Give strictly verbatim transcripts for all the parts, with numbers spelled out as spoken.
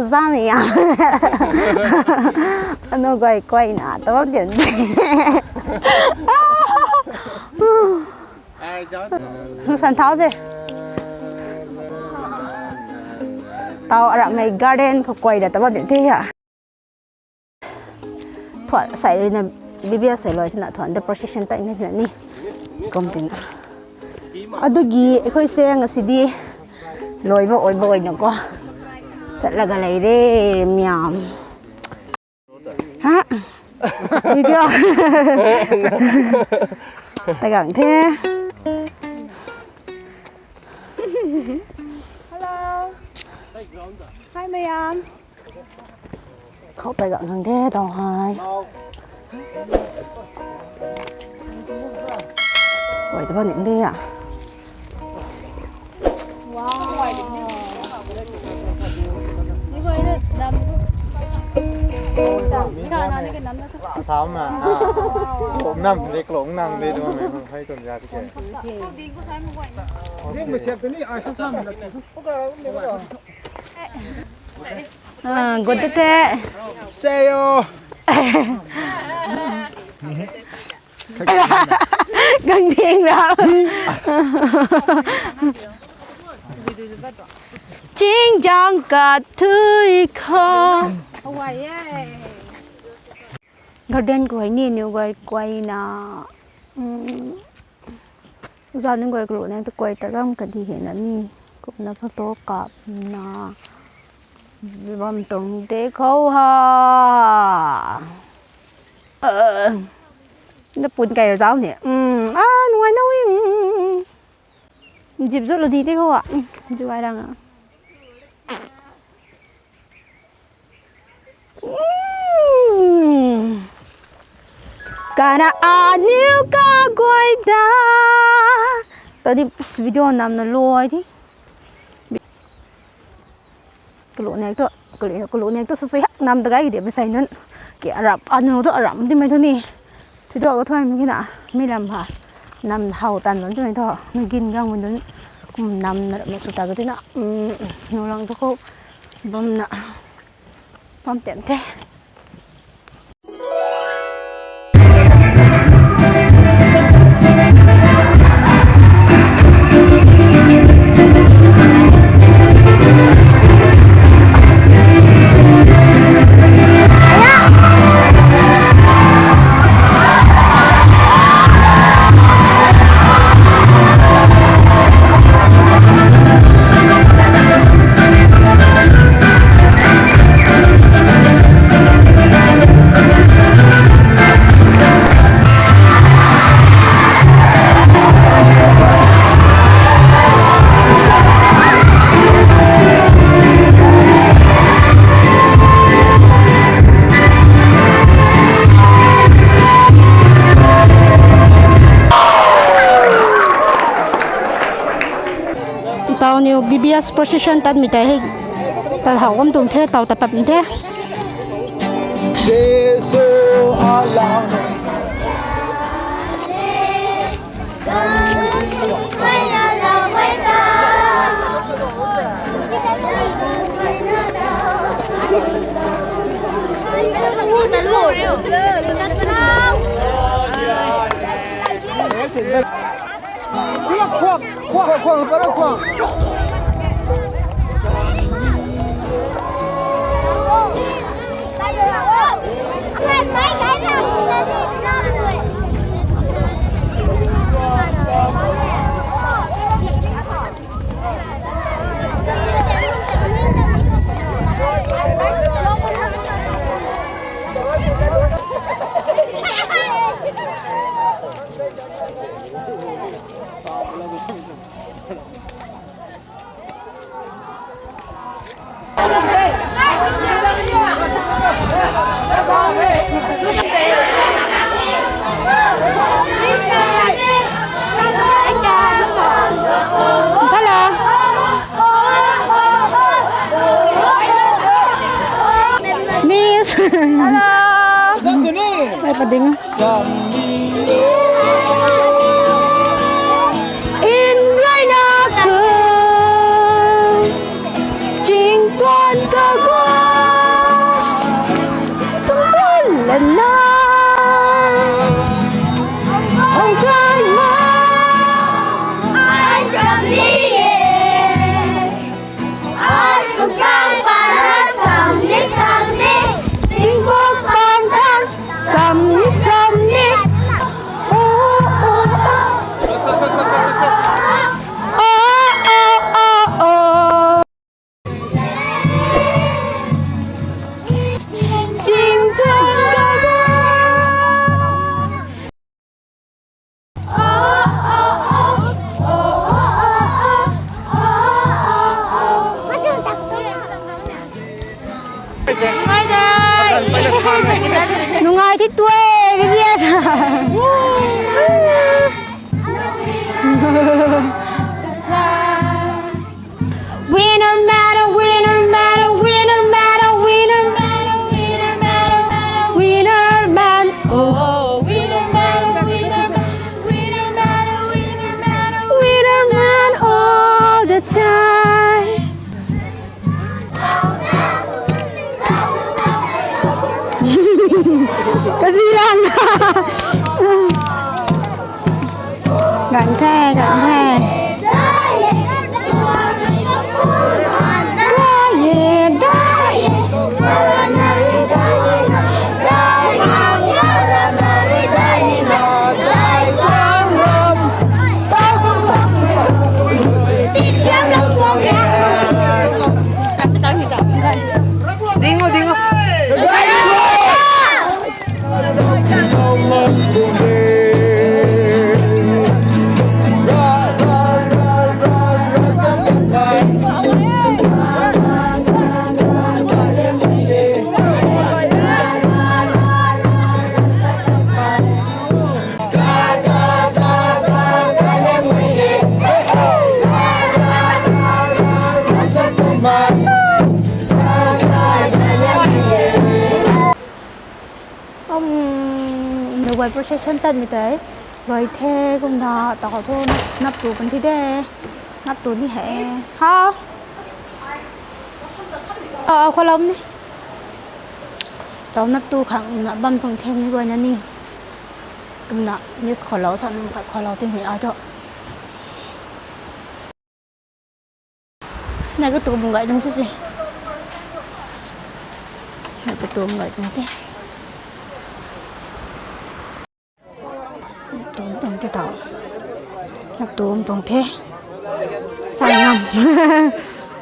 Zami ya. Anu guay kuayna tabam dian. Nusan thau se. Tau aramei garden khou kuay da tabam dian the ya. Thuat sai rui na B B S sai loi thina thuan the procession tai na thina ni. Kum tina. Adugi khoi se ngasidi loiba oiba oina ko. Chatlaga lei re miam. Ha? Video. Tagang the. Hello. Hi, Mayam. Khou tai gak ngang de tau hai. Oi, ta ba ning de ya. Wow. Ni ko ina nam ko. Ni ka na ni ka nam na. Sam na. Klong nam de, klong nam de, tu mei hei tun ja ti ke. Ding mei thiak te ni, ai sa sam na. Ah, good te. Seyo. Gang ding ra. Ching jang ka thui kho. Garden khou ni niw guay kuay na. Zan ni guay kalu nang tu kuay ta gam kadi hei na ni. Kumna photo kap na. Bam tuang de khou ha. Na pun kai ra zau ni. Ah, nuai na wi. Zip zut lu di te khou a. Zip ai rang a. Kana aniu ka guay da. Tadi video nam na loi di. Kalu nek tu, kalu, kalu nek tu sui sui hak nam ta gai di masai nun. Ki arap anu tu arap di mai tu ni. Thui do ka thoi mi na, mi lam ha. Nam hau tan lon tu nai tho, na gin gang mun dun. Kum nam na rap na su ta ka ti na. Nu lang tu khou bam na. Bam tem te. Tau niu B B S procession tat mi tei hei. Tat hau gam tuang the, tau tat pap ni the. Jesu alau. Miss. Hello. Ai, pading. In right now, ching tuan ka go. And I, oh, God, my, I shall be it. I shall come, but I shall miss, shall miss. Tingkok pang kan, shall miss, shall miss. Oh, oh, oh. Oh, oh, oh, oh. Nungai the tuai, B B S. Winner man, winner man, winner man, winner man, winner man, winner man. Oh, winner man, winner man, winner man, winner man, winner man all the time. Kazi lang. Gan the, gan the. Dingo, dingo. Um, the white procession tat mi tei. Loi the kumna, tau thu nap tu kan thi de. Nap tu ni he. How? Ah, khou lam ni. Tau nap tu khang na bam tuang the mi guay na ni. Kumna miss khou lou, san khat khou lou ting hei ai thu. Nai ka tu bung gai tuang the si. Nai ka tu bung gai tuang the. Tuang tuang the tau. Nap tu bung tuang the. Sai ngam.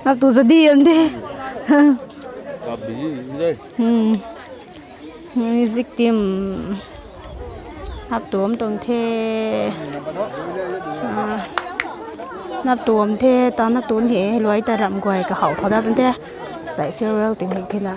Nap tu jadi bung the. Ka busy de. Hmm. Music team. Nap tu bung tuang the. Ah. Nap tu bung the, ta nap tu the, loi ta ram guay kahou thau dat bam the. Sai farewell ting lik the la.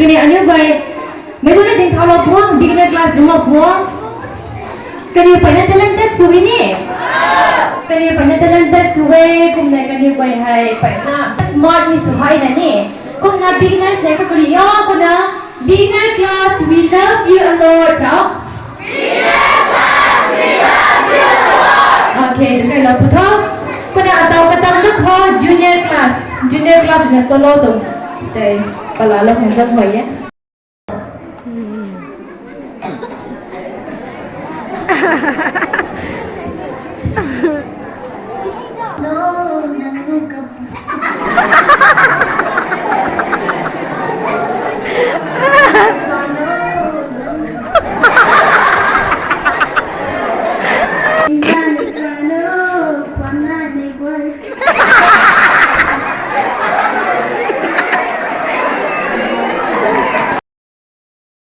Kani aniu guay, meic guayna ding thau lou phuang, beginner class zung lou phuang. Kaniw peyna talented sw e ni. Kaniw peyna talented sw e, kumna kaniw guay hei peyna smart ni sw hei na ni. Kumna beginners ne ka kari yo, kumna beginner class, we love you a lot, sao? Okay, tu kai lou pu tho. Kumna ataw katam tu tho, junior class. Junior class na solo tuang. Tei, pala lou na zat mai e.